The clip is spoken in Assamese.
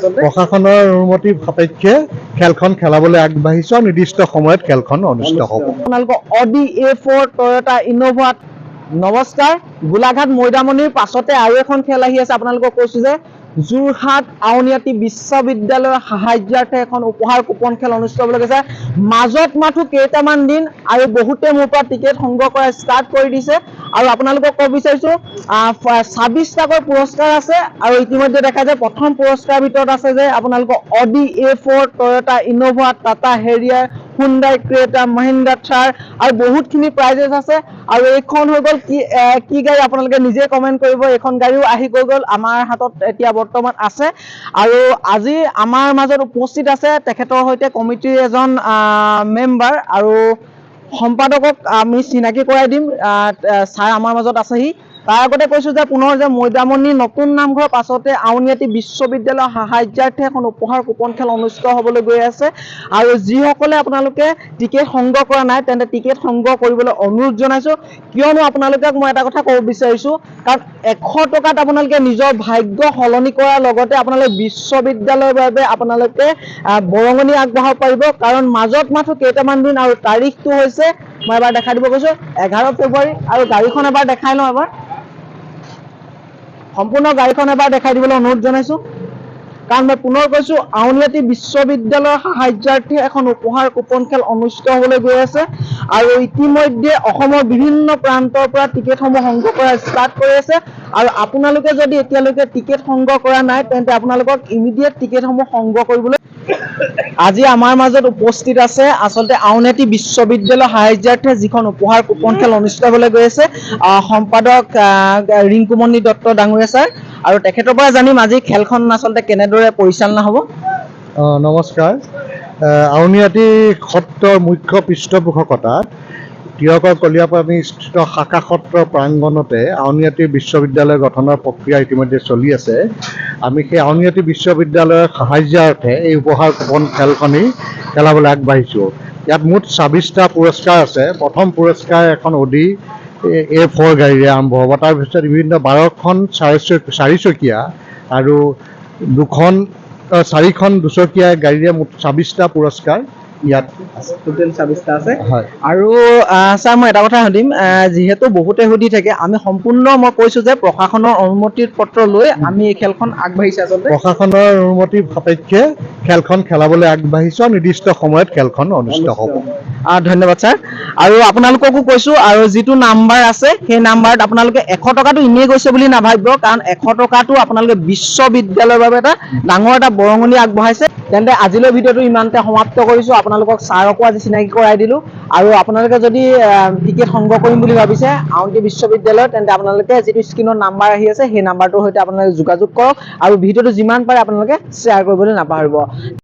প্ৰশাসনৰ অনুমতি সাপেক্ষে খেলখন খেলাবলৈ আগবাঢ়িছোঁ আৰু নিৰ্দিষ্ট সময়ত খেলখন অনুষ্ঠিত হ'ব। আপোনালোকৰ অডি এ4, টয়টা ইন'ভাত। নমস্কাৰ, গোলাঘাট মৈদামণিৰ পাছতে আৰু এখন খেল আহি আছে। আপোনালোকক কৈছো যে যোৰহাট আউনীআটী বিশ্ববিদ্যালয়ৰ সাহায্যাৰ্থে এখন উপহাৰ কুপন খেল অনুষ্ঠিত হ'বলৈ গৈছে। মাজত মাথো কেইটামান দিন আৰু বহুতে মোৰ পৰা টিকেট সংগ্ৰহ কৰা ষ্টাৰ্ট কৰি দিছে। আৰু আপোনালোকক ক'ব বিচাৰিছো, 26টাকৈ পুৰস্কাৰ আছে আৰু ইতিমধ্যে দেখা যায় প্ৰথম পুৰস্কাৰ ভিতৰত আছে যে আপোনালোকৰ Audi A4, Toyota Innova, Tata হেৰিয়াৰ, হুণ্ডাই ক্ৰেটা, মহিন্দ্ৰা থাৰ আৰু বহুতখিনি প্ৰাইজেছ আছে। আৰু এইখন হৈ গ'ল কি কি গাড়ী, আপোনালোকে নিজে কমেণ্ট কৰিব। এইখন গাড়ীও আহি গৈ গ'ল, আমাৰ হাতত এতিয়া বৰ্তমান আছে। আৰু আজি আমাৰ মাজত উপস্থিত আছে তেখেতৰ সৈতে কমিটিৰ এজন মেম্বাৰ আৰু সম্পাদকক আমি চিনাকি কৰাই দিম। ছাৰ আমাৰ মাজত আছেহি। তাৰ আগতে কৈছো যে পুনৰ যে মৈদামণি নতুন নামঘৰৰ পাছতে আউনীআটী বিশ্ববিদ্যালয়ৰ সাহায্যাৰ্থে এখন উপহাৰ কুপন খেল অনুষ্ঠিত হ'বলৈ গৈ আছে। আৰু যিসকলে আপোনালোকে টিকেট সংগ্ৰহ কৰা নাই, তেন্তে টিকেট সংগ্ৰহ কৰিবলৈ অনুৰোধ জনাইছো। কিয়নো আপোনালোকক মই এটা কথা ক'ব বিচাৰিছো, কাৰণ 100 টকাত আপোনালোকে নিজৰ ভাগ্য সলনি কৰাৰ লগতে আপোনালোকে বিশ্ববিদ্যালয়ৰ বাবে আপোনালোকে বৰঙণি আগবঢ়াব পাৰিব। কাৰণ মাজত মাথো কেইটামান দিন আৰু তাৰিখটো হৈছে, মই এবাৰ দেখাই দিব গৈছো, 11 ফেব্ৰুৱাৰী। আৰু গাড়ীখন এবাৰ দেখাই লওঁ, এবাৰ সম্পূৰ্ণ গাড়ীখন এবাৰ দেখাই দিবলৈ অনুৰোধ জনাইছো। কাৰণ মই পুনৰ কৈছো, আউনীআটী বিশ্ববিদ্যালয়ৰ সাহায্যাৰ্থে এখন উপহাৰ কুপন খেল অনুষ্ঠিত হ'বলৈ গৈ আছে আৰু ইতিমধ্যে অসমৰ বিভিন্ন প্ৰান্তৰ পৰা টিকেটসমূহ সংগ্ৰহ কৰা ষ্টাৰ্ট কৰি আছে। আৰু আপোনালোকে যদি এতিয়ালৈকে টিকেট সংগ্ৰহ কৰা নাই, তেন্তে আপোনালোকক ইমিডিয়েট টিকেটসমূহ সংগ্ৰহ কৰিবলৈ। আজি আমাৰ মাজত উপস্থিত আছে আচলতে আউনীআটী বিশ্ববিদ্যালয়ৰ সাহায্যাৰ্থে যিখন উপহাৰ কুপন খেল অনুষ্ঠিত হ'বলৈ গৈ আছে, সম্পাদক ৰিংকুমণি দত্ত ডাঙৰীয়া ছাৰ। আৰু তেখেতৰ পৰা জানিম আজি খেলখন আচলতে কেনেদৰে পৰিচালনা হ'ব। নমস্কাৰ। আউনীআটী সত্ৰৰ মুখ্য পৃষ্ঠপোষকতাত টীয়কৰ কলিয়াপানী স্থিত শাখা সত্ৰৰ প্ৰাংগণতে আউনীআটী বিশ্ববিদ্যালয় গঠনৰ প্ৰক্ৰিয়া ইতিমধ্যে চলি আছে। আমি সেই আউনীআটী বিশ্ববিদ্যালয়ৰ সাহায্যাৰ্থে এই উপহাৰ কুপন খেলখনি খেলাবলৈ আগবাঢ়িছোঁ। ইয়াত মুঠ 26টা পুৰস্কাৰ আছে। প্ৰথম পুৰস্কাৰ এখন অডি এ4 গাড়ীৰে আৰম্ভ হ'ব। তাৰপিছত বিভিন্ন 12খন চাৰিচকীয়া আৰু দুখন চাৰিখন দুচকীয়া গাড়ীৰে মুঠ 26টা পুৰস্কাৰ ইয়াত আছে। টোটেল 26টা আছে। হয়। আৰু ছাৰ, মই এটা কথা সুধিম, যিহেতু বহুতে সুধি থাকে, আমি সম্পূৰ্ণ মই কৈছো যে প্ৰশাসনৰ অনুমতি পত্ৰ লৈ আমি এই খেলখন আগবাঢ়িছে আচলতে। প্ৰশাসনৰ অনুমতি সাপেক্ষে খেলখন খেলাবলৈ আগবাঢ়িছোঁ আৰু নিৰ্দিষ্ট সময়ত খেলখন অনুষ্ঠিত হ'ব। ধন্যবাদ ছাৰ। আৰু আপোনালোককো কৈছো, আৰু যিটো নাম্বাৰ আছে সেই নাম্বাৰত আপোনালোকে 100 টকাটো এনেই গৈছে বুলি নাভাবিব। কাৰণ 100 টকাটো আপোনালোকে বিশ্ববিদ্যালয়ৰ বাবে এটা ডাঙৰ এটা বৰঙণি আগবঢ়াইছে। তেন্তে আজিলৈ ভিডিঅ'টো ইমানতে সমাপ্ত কৰিছো। আপোনালোকক ছাৰকো আজি চিনাকি কৰাই দিলো। আৰু আপোনালোকে যদি টিকেট সংগ্ৰহ কৰিম বুলি ভাবিছে আউনীআটী বিশ্ববিদ্যালয়ত, তেন্তে আপোনালোকে যিটো স্ক্ৰীণত নাম্বাৰ আহি আছে, সেই নাম্বাৰটোৰ সৈতে আপোনালোকে যোগাযোগ কৰক। আৰু ভিডিঅ'টো যিমান পাৰে আপোনালোকে শ্বেয়াৰ কৰিবলৈ নাপাহৰিব।